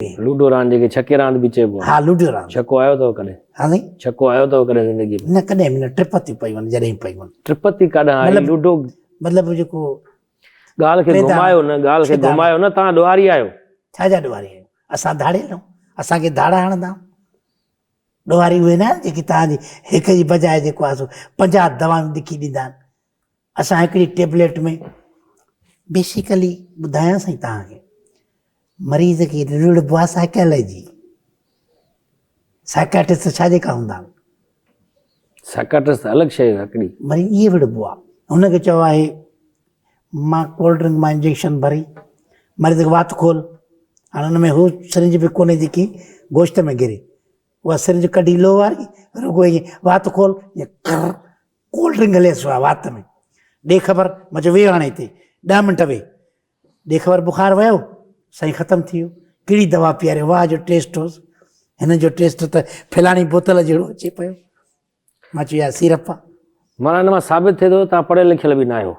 Ludo راند جيڪي ڇڪي راند به چئبو آهي. ها لوڊو راند. ڇڪو آيو اٿو ڪڏهن؟ ها سائين. ڇڪو آيو اٿو ڪڏهن زندگي ۾؟ نه ڪڏهن به نه ٽپتيون پيون آهن جڏهن پيون آهن. ٽپتي ڪاڏانهن آئي لوڊو؟ مطلب جيڪو ڳالهه کي گهمايو نه ڳالهه کي گهمايو نه توهان ڏوهاري آهيو. ڇا جا ڏوهاري آهيون؟ اسان ڌاڙيل آهيون اسان کي ڌاڙا هڻندا آهن. ڏوهاري اهي نه آهن جيڪي توهان جي هڪ جي بجاء جيڪو آهي سو 50 دوائون لکي ڏيندا آهن. اسان هڪڙي ٽيبليٽ ۾ بيسيڪلي ٻڌايان سائين توهان کي مريض کي رڙبو آهي سائيڪالاجي سائيڪاٽرسٽ ڇا جيڪا هوندا آهن سائيڪاٽرسٽ الڳ شيء هڪڙي مريض ائين وڙبو آهي هن کي چيو آهي مان ڪولڊ ڊرنڪ مان انجيڪشن ڀري مريض کي وات کول هاڻي ان ۾ هو سرنج به ڪونهي جيڪي گوشت ۾ گري اها سرنج ڪڍي لوهه واري رڳو ائين وات کول ائين ڪر ڪولڊ ڊرنڪ هليس اها وات ۾. ڏي خبر، مان چيو ويهه هاڻي هتي، ڏهه منٽ ويهه. ڏي خبر بخار ويو؟ سائين ختم ٿي ويو. ڪهڙي دوا پياريو، واهه جو ٽيسٽ هوس. هن جو ٽيسٽ ته فلاڻي بوتل جهڙو اچي پيو. مان چيو اها سيرپ آ. معنيٰ ان مان ثابت ٿئي ٿو ته توهان پڙهيل لکيل به ناهيو.